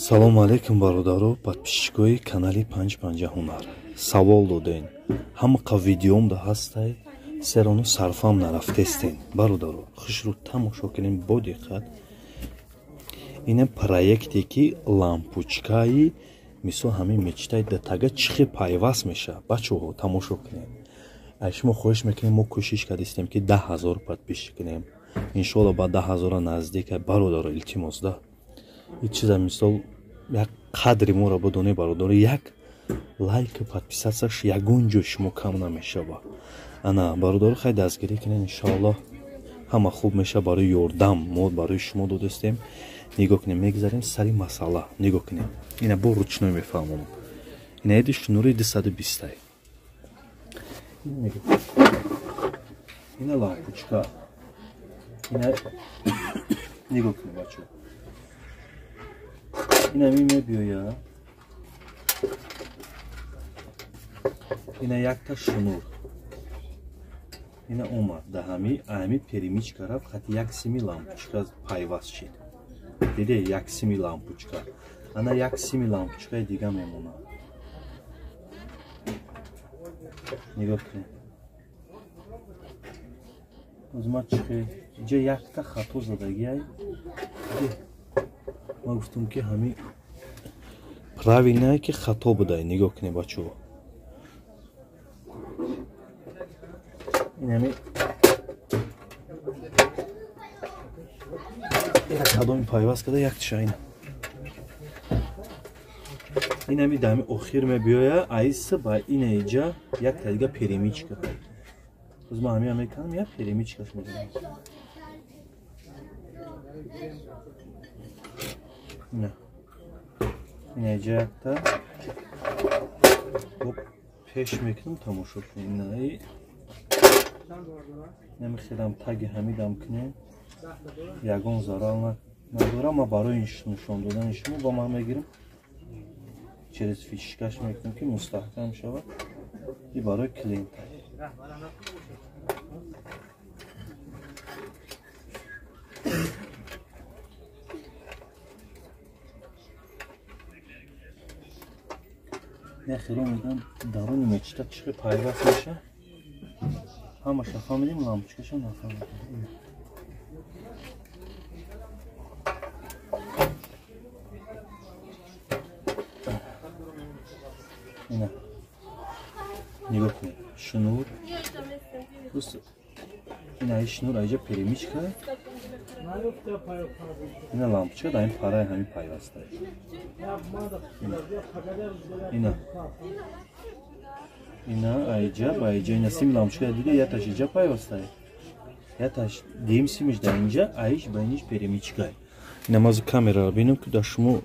Салому алейкум, бародаро, подписчикои канали Панҷ Панҷа Ҳунар. Савол доден, ҳамақа видеомда ҳастай, серону сарфам нарафтестен. Бародаро, хушрӯ тамошо кунем бо диққат. Ина проекте ки лампучкаи мисол ҳамин мечтаи датага чихе пайваст мешавад. Бачаҳо, тамошо кунем. Аз шумо хоҳиш мекунем, мо кӯшиш кардистем ки 10 000 подписчик кунем. Иншоалло, ба 10 000-а наздик. Бародаро, илтимос да, ин чиза мисол як қадри моро бидонед, бародаро, як лайк, подписаться-ш ягон ҷой шумо кам намешава. Ана, бародаро, хай дастгирӣ кунед, иншоаллоҳ, ҳама хуб мешава. Барои ёрдам мо барои шумо додастем. Нигоҳ кунем, мегзарем сари масъала. Нигоҳ кунем, ина бо ручной мефаҳмонам. Ина эди шнури 220-ай, ина лампучка, ина нигоҳ кунед, бачаҳо. Ина ми мебиёя, ина якта шнур, ина омад да ҳами ами перемычка рафт, хати як сими лампучка пайваст шид. Диде, як сими лампучка. Ана як сими лампучкаи дига мемонад. Нигоҳ кунед, озма чихе иҷа якта хато задагиай. Ман гуфтам ки ҳами правильное ки хато будай. Нигоҳ кунед, бачаҳо, инами ина кадоми пайваст карда яктиша, ина инами дами охир мебиёя, айса ба ина иҷа якта дига перемычка. Боз ман ҳамина мекунам, як перемычкаш мезанам. Ина ина иҷа якта пеш мекунам, тамошо кунем. Инаи намехелам таги ҳамидам кунем, ягон зарар надорам. Ма барои нишон додани шумо ба ман мегирам, через фишкаш мекунам ки мустаҳкам шавад. И барои клиент я хело мегӯям, даруни мечта чихе пайваст меша. Ҳамаша фаҳмидем, лампочкаша нафаҳмидем. Ина нигоҳ кунед, шнур, ина шнур, аиҷа перемычка, ина лампочка дар ин параи ҳамин пайваста. Ина ина аиҷа ба аиҷа, ина сими лампочка дида, яташ иҷа пайваста, яташ дим симиш дар инҷа, аиш ба иниш перемычка. Ина маз камераро бинам ки дар шумо.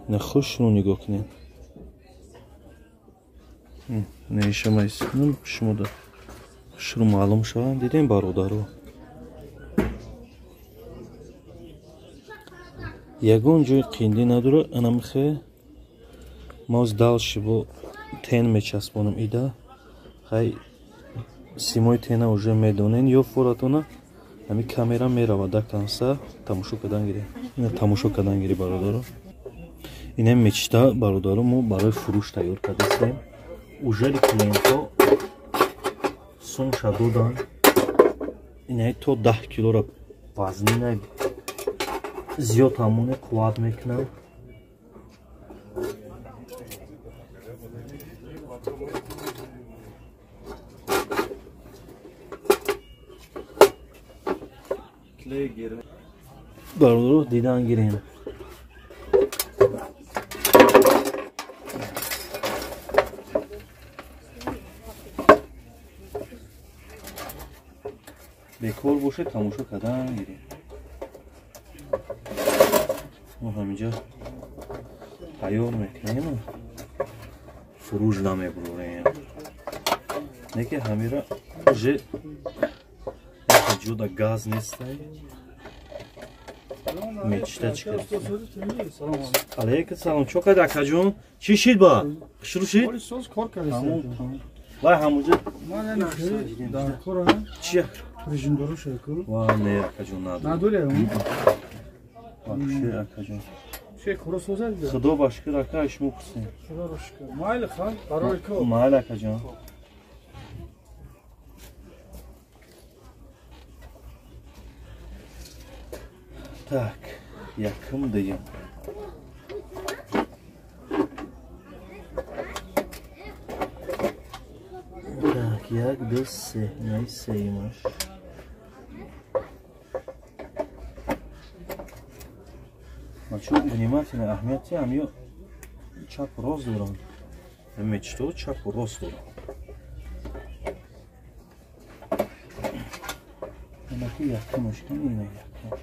Ина хушро нигоҳ кунед. Неишамайсинам шумо да хушрӯ маълум шаванд. Дидем, бародаро, ягон ҷои қиндӣ надора. Анамихе моз дальше бо тен мечаспонам. Ида хай симои тена уже медонен ё форатона. Ҳами камера мерава да канса, тамошо кардан гири. Ина тамошо кардан гири, бародаро. Ина мечта, бародаро, мо барои фурӯш тайёр кардастем. Уже клиентҳо сумша додан. Инаи то 10 килора вазнина, зиёд ҳамоне қувват мекунам. Бародаро, дидан гирем. Бекор бошед, тамошо кардан гирем. Мо ҳаминҷа тайёр мекунем, фурӯш намебурем. Не ки ҳамира уже ҷода газ нестай. Мечта чӣ? Алейкум салом. Чо кард, акаҷон? Чӣ шид ба? Шурӯъ шид? Вай, ҳамуҷа чи? Режимдору шайку. Ва не, акаҷон, надорем. Надори? Вообще, акаҷон. Чӣ куро созад? Худо ба шукр ака, шумо пурсем. Худо ро шукр. Майли хан, барои ко. Майли ака ҷон. Так, якум дуюм. Так, як, ду, се. Инаи сеюмаш. Бачо, внимательно, аҳамияти ҳамё чапу рост дорам. Мечто чапу рост дорам. Инаки якумаш кани, ина якум.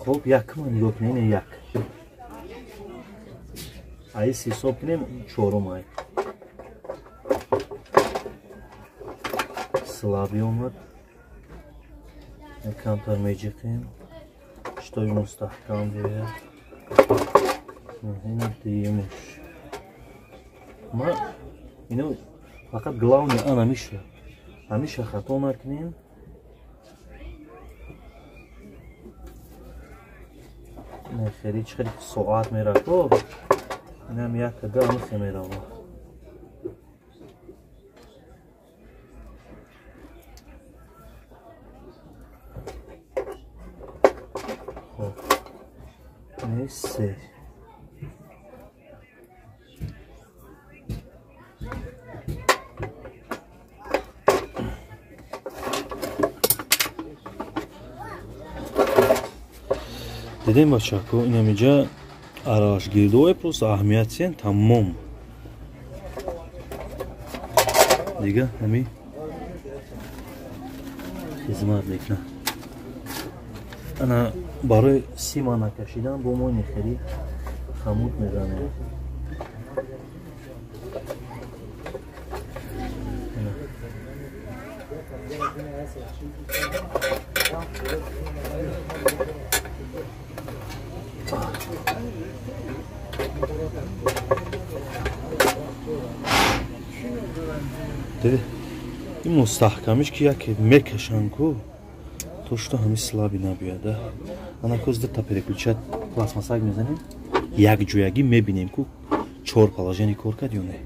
Хоб, якма нигоҳ кунем, ин як. Айс ҳисоб кунем, чорум ай. Слаби омад. Камтар меҷиқем, шитоби мустаҳкам биёяд. Ин дуюмаш. Ма ино фақат главное ан ҳамиша. Ҳамиша хато накунем. Хеле чӣ хеле соат мерако, инам як да амхе мерава. Хоб, не се. Дидем бачако, инамиҷа аралашгирдое просто аҳамиятсен тамом. Дига ҳами хизмат мекунад. Ана барои сима накашидан бо мо хеле хамуд мезанем. Диди, ин мустаҳкамиш ки яке мекашанд ку, то что ҳами слаби набиёяд. Ана коз дута переключат пластмассак мезанем, якҷоягӣ мебинем ку чор положение кор кард ё не.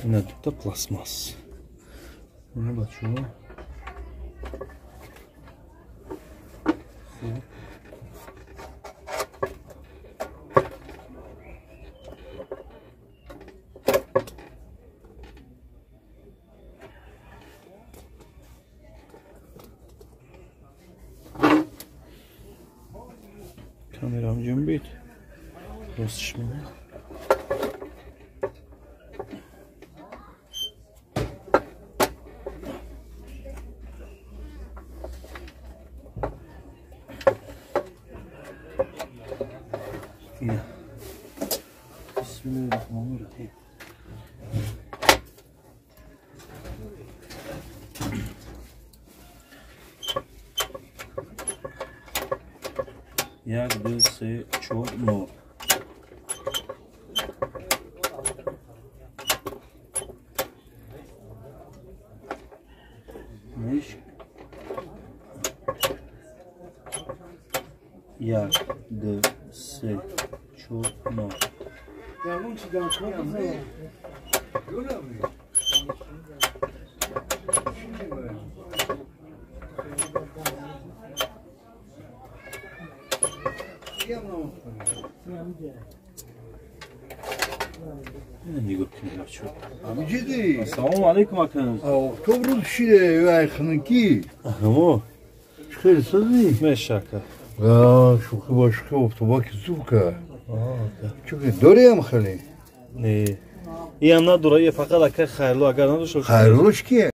Ина дута пластмасс. Ина бачаҳо. Хуб. Камерам ҷунбид. Ростш мена. Bismillahirrahmanirrahim. Як, ду, се, чор, нол. Неш. Як, ду, се, чор, нол. Нигоҳ кунед, бачо. Амҷиди. Ассалому алайкум, ака. Октобр шиде вай хнки. Аҳамо. Хеле сази? Меша, ака. Шӯхӣ бо шӯхӣ, офтобаки зубка. Чунки дорем хеле. Не. Иам надора, ия фақат ака Хайрло агар надошта. Хайрлош ки?